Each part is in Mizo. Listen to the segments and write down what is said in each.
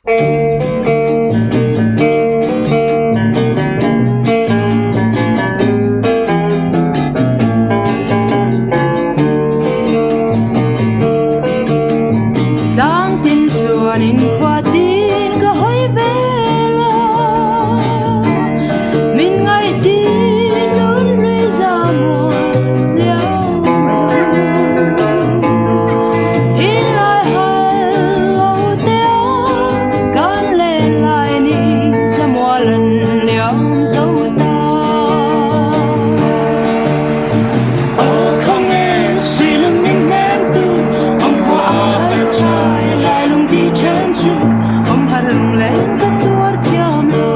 Tlang tin chuan in khua tin ka hawi vel a, min ngaih tin nun hlui za mual liau lo. Thin lai hal lo te a, kan len lai ni za mual an liam zo ta. Aw khawnge silung min hnem tu, awm khua a hal chai lai lung ti then chu, awm har lung leng ka tuar thiam lo.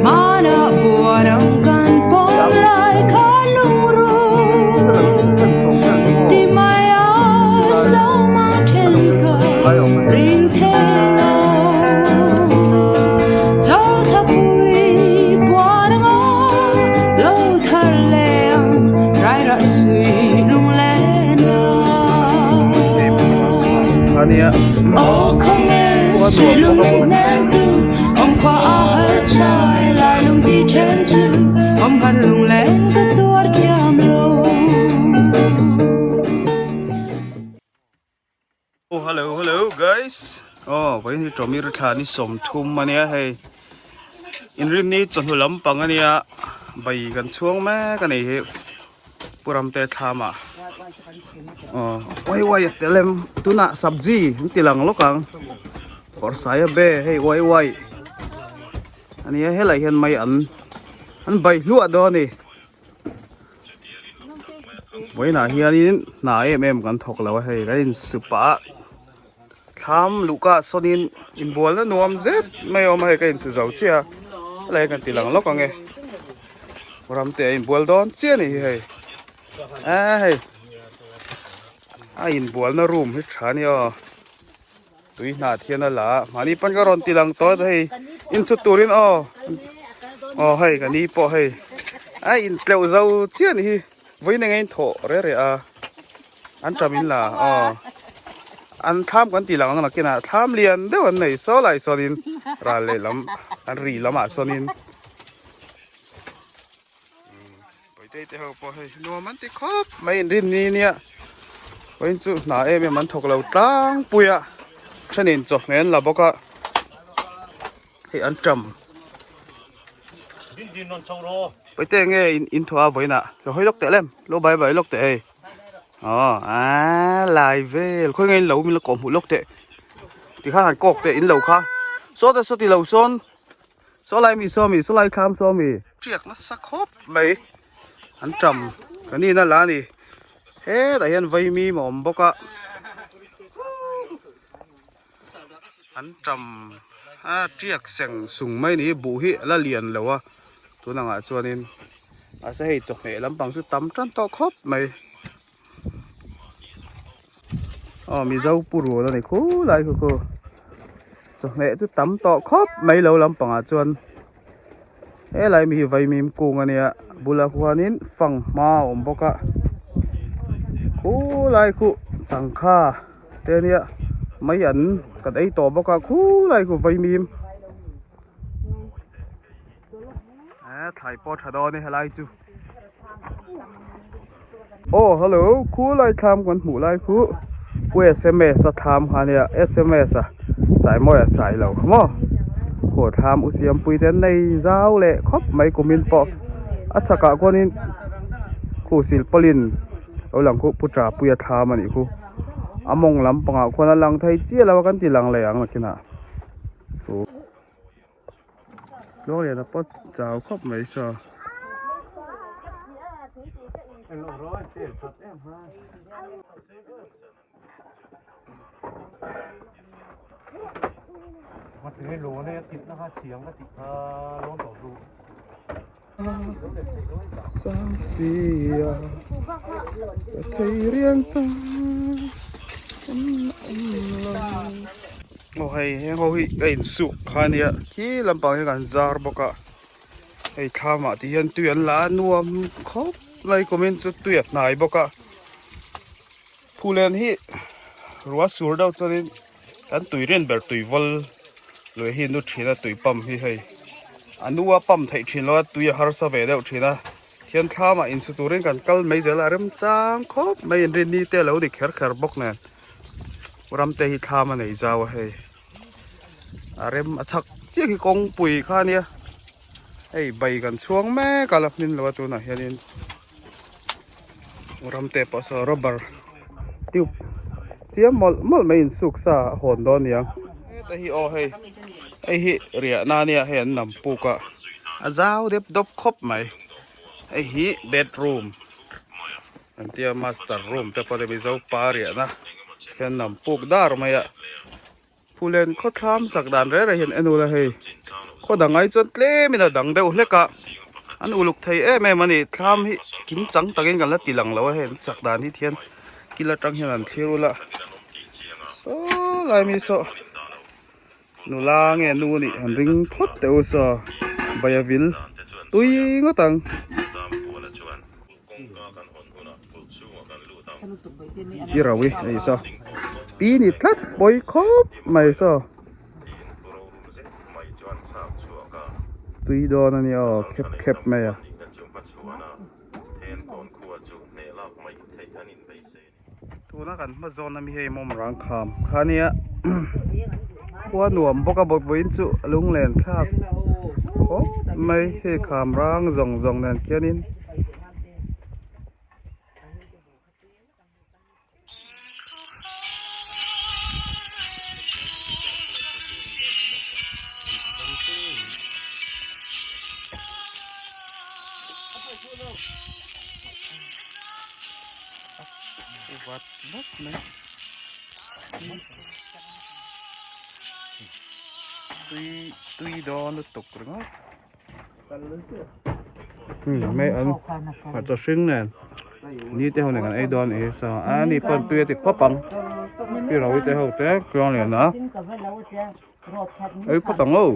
Hmanah buan ang kan pawm lai kha lungru, ti mai a sawma then ka ring thei lo. Chal thla pui puan anga lo thar leh ang rai rah sui lung len a. Aw khawnge sui lung min hnem tu, awm khua a har chai lai lung ti then chu, awm har lung len ka tuar thiam lo. Oh hello hello guys oh vawiin hi tawmir thla ni 30 ania hei inrinni chawhnu lampang ania bai kan chhuang mek ani hi Puramte thlamah aw uai uai a tel em tunah sabji an ti lang lawk ang kawr sai a be hei uai uai ania helai hian mai an an bai hluah dawn a ni vawiinah hianin hna em em kan thawk lo a hei kan insup a thlam luhka ah sawnin inbualna nuam zet mai a awm a hei ka insu zo chiah a helai hi kan ti lang lawk ang e ramte a inbual dawn chiah a nih hi hei a hei a inbualna room hi tha a nia aw tui hnah thian a la a mahni pawn ka rawn ti lang tawh a hei insut turin aw aw hei ka ni pawh hei a intleuh zo chiah a nih hi vawiin eng a inthawh reh reh a an tam in la aw an thlam kan tih lang ang nakinah thlam lian deuh an nei saw lai sawnin ral lehlam an ri lamah sawnin Puitei te ho pawh hei nuam an ti khawp mai inrin ni nia vawiin chu hna em em an thawk lo tlangpui a thenin chawhmeh an la bawk a hei an tam Puite nge in thawh a vawiin ah lo hawi lawk teh lem lo bai bai lawk teh hei aw a lai vel khawi nge in lo min la kawh hmuh lawk teh tikhan han kawk teh in lo kha saw te saw ti lo sawn. Saw lai mi saw mi saw lai thlam saw mi. Tiak nasa khawp mai an tam ka ni na la ni hetah hian vaimim a awm bawk a an tam a tiak seng sung mai ni buh hi a la lian lo a tun angah chuanin mahse hei chawhmeh lampang chu tam tan tawh khawp mai. Aw mizo pu rual a ni khulai khu khu chawhmeh chu tam tawh khawp mai lo lampangah chuan helai mi hi vaimim kung a nia bulah khuanin fanghma a awm bawk a khulai khu changkha te a nia mai an kan ei tawh bawk a khulai khu vaimim eh thlai pawh a tha dawn e helai chu. Aw hello khulai thlam kan hmuh lai khu pu sms a thlam kha ania sms a saimawi a sai lo kha maw khaw thlam u siampui te an nei zau leh khawp mai kumin pawh a chhakah khuanin khu silpawlin lo lang khu pu chapui a thlam a nih khu a mawng lampangah khuan a lang thei chiah lo a kan ti lang leh ang nakinah. Lawnglen a pawt chau khawp mai saw. Sangsia ka thei riang ta aw hei heng ho hi a insuk kha ania khi lampang hi kan zar bawk a hei thlamah ti hian tui an la a nuam khawp mai kumin chu tui a hnai bawk a phulen hi. Ruah sur deuh chuanin kan tui rin ber tui vawl lui hi nu thin a tui pump hi hei a nu a pump theih thin lo a tui a harsa ve deuh thin a thian thlamah insu turin kan kal mai zel a remchang khawp mai inrinni te a lo ni kher kher bawk nen ram te hi thlam a nei zau a hei a rem a chhak chiah khi kawngpui kha a nia hei bai kan chhuang mek a la hmin lo a tunah hianin. Ramte pawh saw rubber tube chiam mawlh mawlh mai insuk sa a hawn dawn aniang heta hi aw hei hei hi riahna ania hei an lam puk a a zau dep dawp khawp mai hei hi bedroom an tia master room te pawh mizo pa riahna hian lam puk dar mai a. Phulen khawthlam sak dan reng reng hian en ula hei khaw dang ai chuan tlem in a dang deuh hlek a an uluk thei em em a ni thlam hi kim chang takin kan la ti lang lo a hei an sak dan hi thian kil atang hian an thlir ula saw lai mi saw nula nge nu nih an ring phawt teh u saw bayavil tui ngawt ang. I rau i hei saw pi ni tlat pawi khawp mai saw tui dawn a nia aw khep khep mai a. Tuna kan hma zawn ami hei mawm rang kham kha nia khua nuam bawk a vawiin chu a lunglen thlak khawp mai hei kham rang zawng zawng nen khianin. Vat vat mai tui tui dawn lutuk ringawt mai an hmarcha hring nen ni te ho nen kan ei dawn a ni hi saw a ni pawn tui a ti khawp ang pi ro te ho te tluang lian a. Ei phawt ang aw.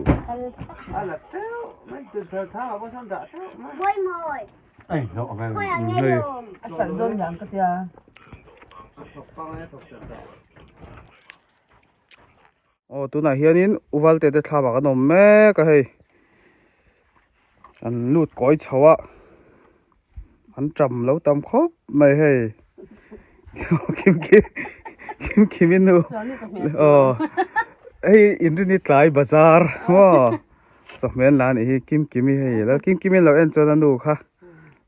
Aw tunah hianin Uvalte te thlam ah kan awm mek a hei an lut kawi chho a an tam lo tam khawp mai hei kim kim kim kim in nu aw hei inrini tlai bazar maw chawhmeh an la anih hi kim kim i hei la kim kim in lo en chuan a nu kha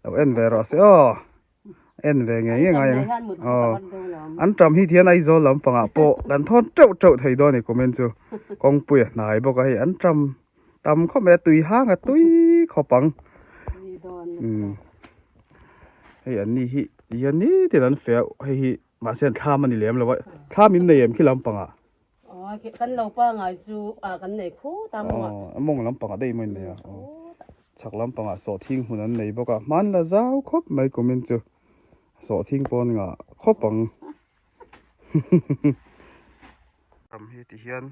lo en ve rawh se aw. En ve ngei ngei ngai ang aw an tam hi thian Aizawl lampangah pawh kan thawn teuh teuh thei dawn a ni comment chu kawngpui a hnai bawk a hei an tam tam khawp mai a tui hang a tui khawp ang umm hei an ni hi tihian nitin an feh a hei hi mahse an thlam a ni lem lo a thlam in nei em khi lampangah. Kan lo pangai chu a kan nei khut a mawng ah. A mawng lampang ah daih mai nei a. Chhak lampang ah sawhthing hmun an nei bawk a. Hman la zau khawp mai kumin chu. Sawhthing pawn ngah khawp ang. Ram hi ti hian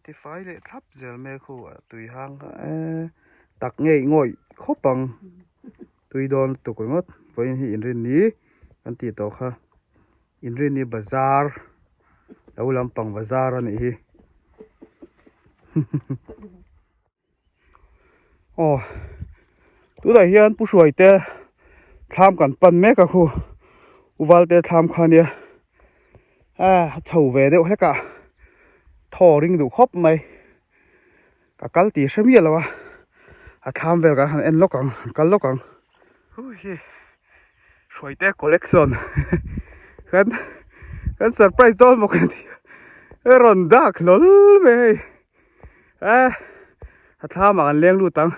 ti fai leh thlap zel mek hu a tui hang kha e tak ngei ngawih khawp ang. Tui dawn lutuk ringawt. Vawiin hi inrinni kan tih tawh kha. Inrini bazar lo lampang bazar a nih hi aw tunah hian pu hruai te thlam kan pan mek a khu uval te thlam kha ania a chho ve deuh hlek a thaw ring duh khawp mai ka kal tih hre miah lo a a thlam vel kan han en lawk ang kal lawk ang hu hi. Hruaite collection kan kan surprise dawn bawk a ni a rawn dak hlawl mai hei eh a thlam ah kan leng lut ang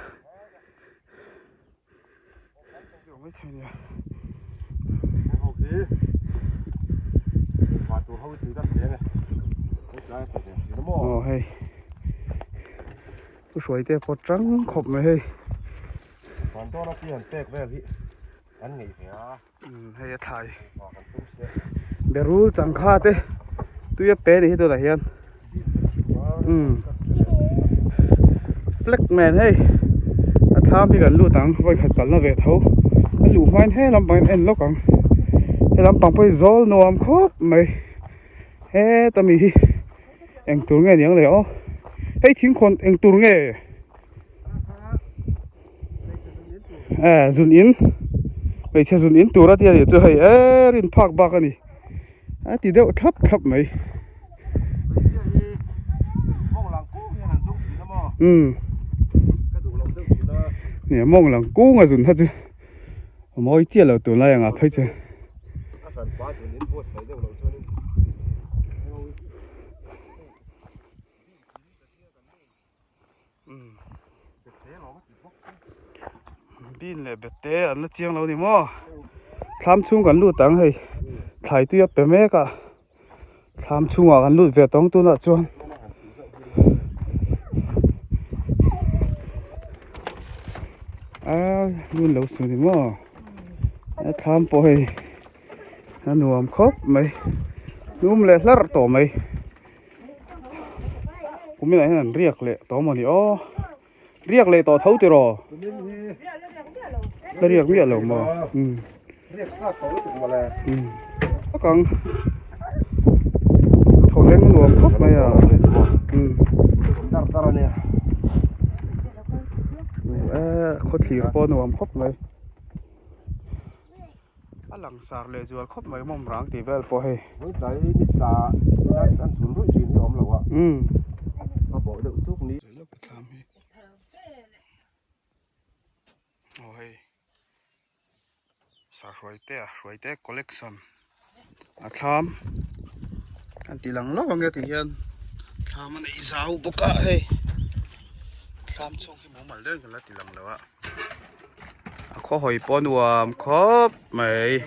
aw hei pu hruaite pawh tang khawp mai hei. Hei a thlai berul changkha te tui a pe a nih hi tunah hian umm flag nen hei a thlam hi kan lut ang vawikhat kalna ve tho a luh hmain he lampang in en lawk ang he lampang pawh hi zawl nuam khawp mai. Heta mi hi eng tur nge niang le aw hei thingkhawn eng tur nge eh zun in hmeichhe zun in tur a tia nih chu hei eh rin phak bak a ni a ti deuh thlap thlap mai umm nia mawng lang kung a zun kha chu. A mawi chiah lo tunlai ang ah phei chu. Bean leh bete an la chiang lo ni maw. Thlam chhung kan lut ang hei thlai tui a pe mek a thlam chhungah kan lut ve tawng tunah chuan. A lun lo su ni maw a thlam pawh hei a nuam khawp mai hnum leh hlarh tawh mai kuminah hian an riak leh tawh maw ni aw riak leh tawh tho tiraw la riak miah lo maw umm umm tak ang thaw leng nuam khawp mai a umm eh khawthlir pawh nuam khawp mai a langsar leh zual khawp mai mawm rang tih vel pawh hei tlai ni tla an chhun ruih thin hi a awm lo a umm a bawh deuh chuk ni. Aw hei sahruaite a hruaite collection a thlam an ti lang lo ang e ti hian thlam a neih zau bawk a hei thlam chhung hi mumal deuhin kan la ti lang lo a a khaw hawi pawh nuam khawp mai.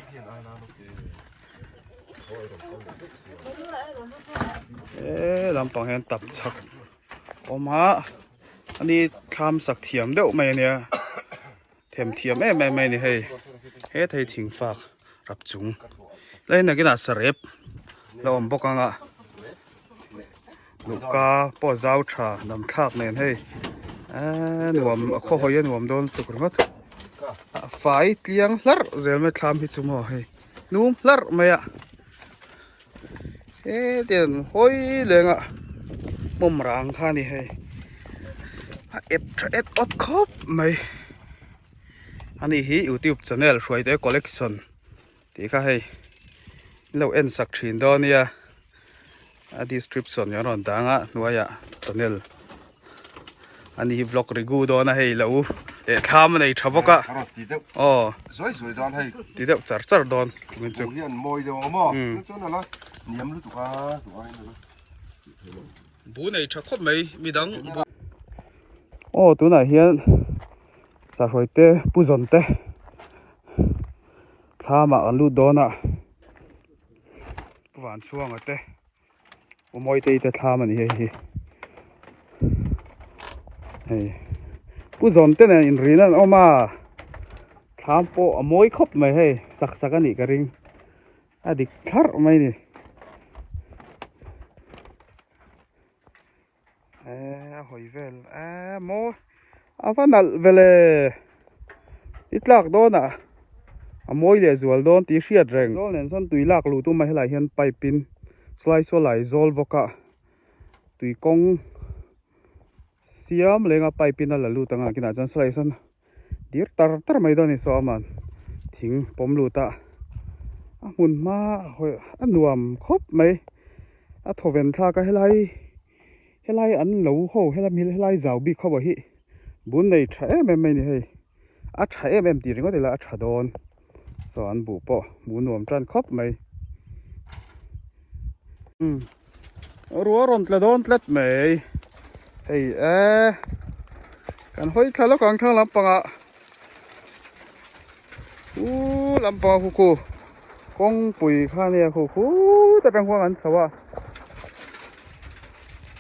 He lampang hian tap chhak awm a ani thlam sak thiam deuh mai ania them thiam em em mai a ni hei he thei thing fak rap chung tlai nakinah sarep la awm bawk ang a luhka pawh zau tha dam thlak nen hei eee nuam a khaw hawi a nuam dawn tuk ringawt a fai tliang hlarh zel mai thlam hi chu maw hei hnum hlarh mai a hetiang hawi leng a pawm rang kha a ni hei a ep tha et awt khawp mai ani hi youtube channel hruaite collection tih kha hei in lo en sak thin dawn nia a description kan rawn dang a hnuaiah channel ani hi vlog regu dawn a hei lo leh thlam a nei tha bawk a aw Zuai zuai dawn hei. Ti deuh char char dawn kumin chu. Hian mawi deuh ang maw? Chuan ala niam lutuk a duh aiin ala. Bu nei tha khawp mai midang bu. Aw tunah hian sahruai te pu zawn te thlamah kan lut dawn a pu Vanchhuanga te pu Mawitei te thlam a ni hei hi hei pu zawn te nen inrin an awm a thlam pawh a mawi khawp mai hei sak sak a nih ka ring a dik thlarh mai a ni. Eh a hawi vel eh maw a va nalh vele i tlak dawn ah a mawi leh zual dawn tih hriat reng zawl nen chuan tui lak luh tum a helai hian pipe in chulai saw lai zawl bawk a tui kawng siam leng a pipe in a la lut ang a kinah chuan sawlai sawn dir tar tar mai dawn a ni saw aman thing pawm lut a a hmun hma a nuam khawp mai a thawven thlak a helai helai an lo ho helai helai zau bik ho hi bun nei tha em em mai a ni hei a tha em em tih ringawt ila a tha dawn saw an buh pawh hmuh nuam tan khawp mai umm ruah rawn tla dawn tlat mai hei e kan hawi thla lawk ang thlang lampangah u lampanga khu khu kawngpui kha ania khu khu ta tang khuan an chho a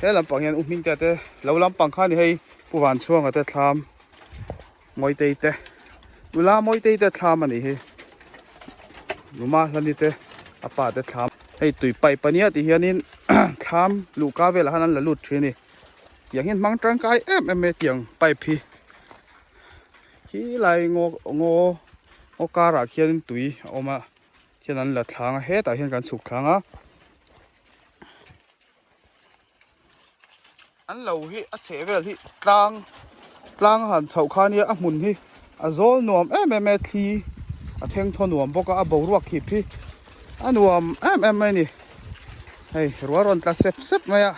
he lampang hian u hming te te lo lampang kha ni hei pu Vanchhuanga te thlam Mawitei te nula Mawitei te thlam a nih hi numa hlani te a pa te thlam hei tui pipe ania ti hianin thlam luhka velah khan an la lut thin a ni tiang hian hmang tangkai em em mai tiang pipe hi khilai ngaw ngaw ngaw karah khian tui a awm a khian an la thlang a hetah hian kan chhuk thlang a. An lo hi a chheh vel hi tlang tlang a han chhoh kha nia a hmun hi a zawl nuam em em e thli a theng thaw nuam bawk a a boruak khip hi a nuam em em mai a ni hei ruah rawn tla sep sep mai a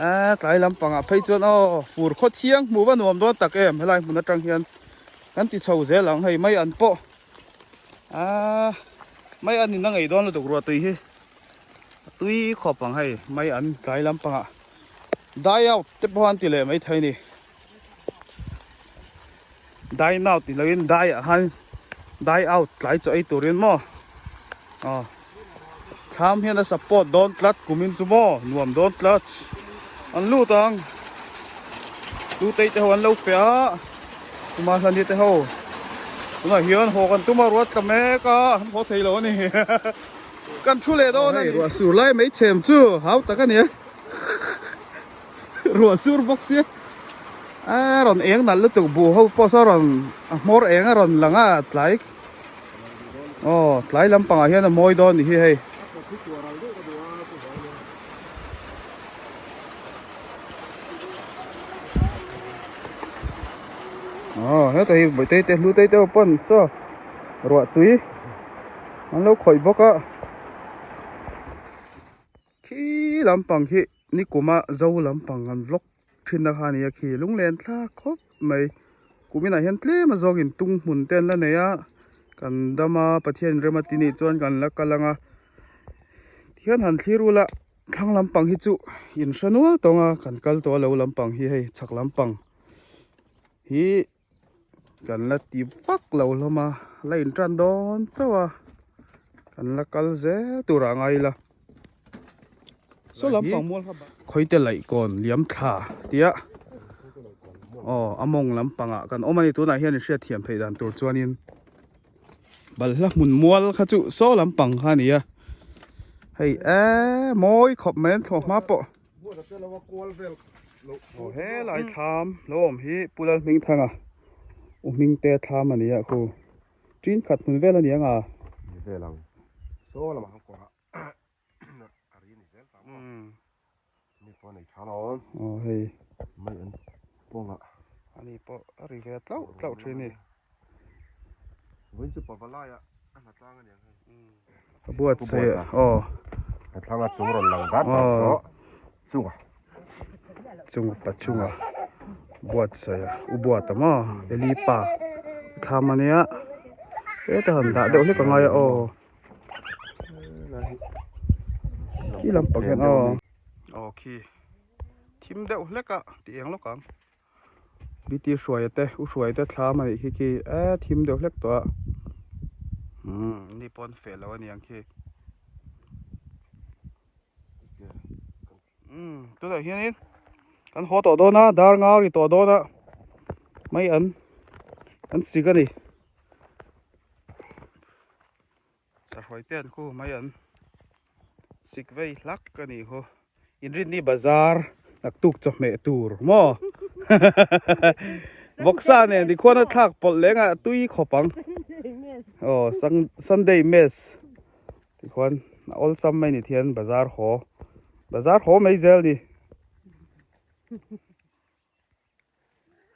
eee tlai lampangah phei chuan aw fur khaw thiang hmuh va nuam dawn tak em helai hmun atang hian kan ti chho zel ang hei mai an pawh aaa mai an in a ngei dawn lutuk ruah tui hi. A tui khawp ang hei mai an tlai lampangah die out te pawh an ti leh maithei a ni dine out ni loin die ah khan die out tlai chaw ei turin maw aw thlam hian a support dawn tlat kumin chu maw nuam dawn tlat an lut ang tute te ho an lo feh a kuma hlani te ho tunah hian haw kan tum a ruat ta mek a an haw thei lo a ni. Kan thu leh dawn a ni. Ruah sur lai mai chhem chu hau tak a ni a. Ruah sur bawk sia. A rawn eng nalh lutuk buh ho pawh saw rawn a hmawr eng a rawn lang a tlai. Aw tlai lampangah hian a mawi dawn ni hi hei. Aw heta hi bawihte te hlute te ho pawn saw ruah tui. An lo khawih bawk a khi lampang hi nikuma zo lampang an vlog thin na kha a ni a khi lunglen thlak khawp mai kum inah hian tlem a zawngin tung hmun te an la nei a kan dam a Pathian rem a ti nih chuan kan la kal ang a tihian han thlir ula thlang lampang hi chu in hre nual tawng a kan kal tawh a lo lampang hi hei chhak lampang hi. Kan la ti vak lo hlawm a, la in tan dawn chauh a, kan la kal zel tur ah ngai ila. Saw lampang mual kha khawite laih kawn liam thla tia aw a mawng lampang ah kan awm a ni tunah hian in hriat thiam theih dan tur chuanin balhla hmun mual kha chu saw lampang kha a ni a, hei eee mawi khawp mai an thlawh hma pawh. Aw helai thlam lo awm hi Pu Lalhmingthanga U Hmingte thlam a ni a khu tin khat hmun vel a ni ang a. Ni vel ang. Saw lamah khan kawrah a ri a ni zel ta maw. Mi pawh a nei tha lo. Aw hei. Mai an pawngah. Ani pawh a ri ve tlauh tlauh thin a ni. Vawiin chu Pavalaiah a hna tlang a ni ang hei. A buatsaih a aw. A thlang a chung rawn lang dat dat saw chunga. Chung pa chunga buatsaih a u buat a maw Eli pa thlam a nia heta han dah deuh hlek a ngai a aw. Khi lampang hian aw. Aw khi thim deuh hlek a tih eng lawk ang. Bt hruaia te u hruaia te thlam a nih khi khi e thim deuh hlek tawh a umm ni pawn feh lo a ni ang khi umm tunah hianin kan haw tawh dawn a dar ngau ri tawh dawn a mai an an sik a ni sahruai te an khu mai an sik vei hlak a nih khu inrinni bazar naktuk chawhmeh tur maw vawksa nen tikhuan a thlak pawlh leng a tui khawp ang aw sunday mess tikhuan a awlsam mai ni thian bazar haw bazar haw mai zel ni.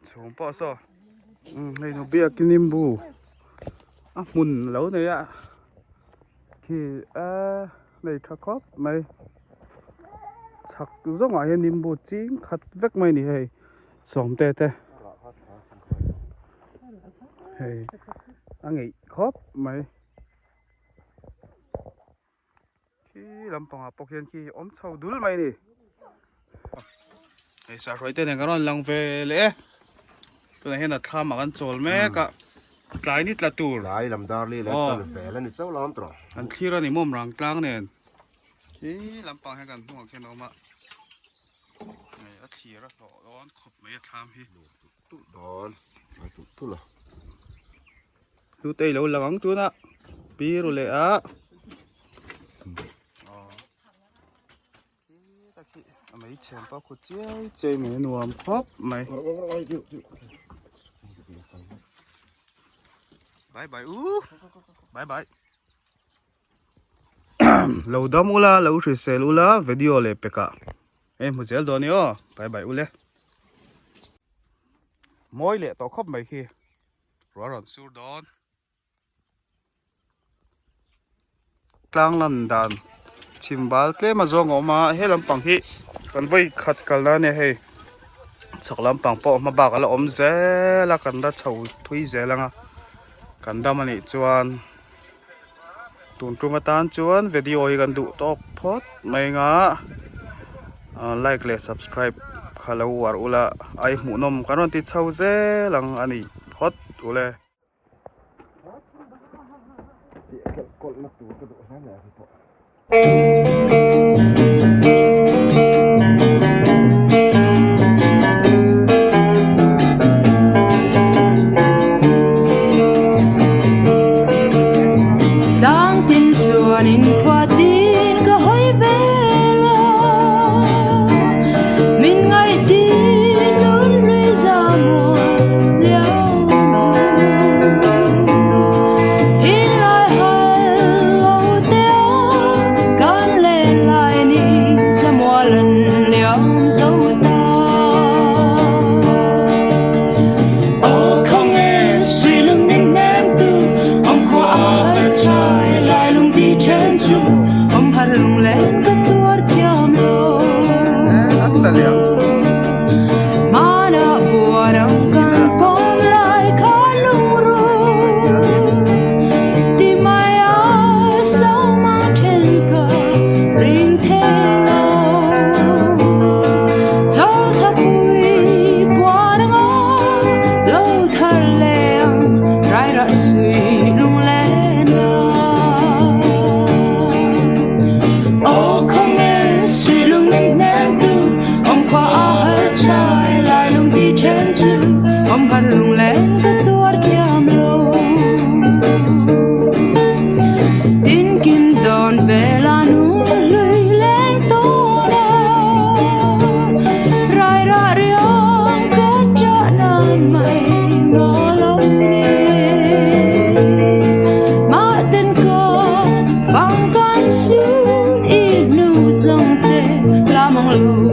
Chhung pawh saw umm hei nu biakin nimbu a hmun lo nei a khi eee nei tha khawp mai chhak zawngah hian nimbu ching khat vek mai a ni hei sawmte te hei a ngeih khawp mai. Khi lampangah pawh khian khi awm chho dul mai a ni. Hei sahruai te nen kan rawn lang ve leh e. Tunah hian a thlamah kan chawl mek a. Tlai ni tla tur. Tlai lam dar li leh chan vel a ni chauh lam tawh. An thlir a ni mawm rang tlang nen. Khi lampang hian kan hnungah khian a awm a. Hei a thlir a hlawh dawn khawp mai a thlam hi. Tulh dawn. Tlai tulh tulh a. Hlutei lo lang ang tuna pi ru leh a a mei chhem pawh khu chiai chiai mai a nuam khawp mai bye bye u bye bye lo dam ula lo hrisel ula video leh pekah. Hei hmu zel dawn i aw, bye bye ule. Mawi leh tawh khawp mai khi ruah rawn sur dawn. Tlang lan dan chhim bal tlem a zawng a awm a, he lampang hi kan vawi khat kalna a nia hei chhak lampang pawh hma bak a la awm zel a kan la chho thui zel ang a kan dam a nih chuan tun tum atan chuan video hi kan duh tawk phawt mai anga like leh subscribe kha lo uar ula a i hmuhnawm kan rawn ti chho zel ang a ni phawt ule. Tlang tin chuan in khua tin ka hawi vel a, min ngaihtin nun hlui za mual liau nu. Thinlai hal lo te a, kan len lai ni za mual an liam zo ta. Aw khawnge silung min hnem tu, awm khua a har chai lai lung ti then chu, awm har lung leng ka tuar thiam lo. Mana buan ang kan pawm lai kha lungru, ti mai a so mang then ka ring thei lo. Chal tha pui buan ang aw, lo thar leh ang rai rah sui lunglen a. Aw khawnge sui lung min hnem tu, awm khua a har chai lai lung ti then chu, awm har lunglen ka tuar thiam lo. Tin kim dawn vel a nu hlui leng tawn a, rai rah riang ka chahna mai maw lo ni. Mah ten ka fang kan sun i hnu zawng te la mang lo.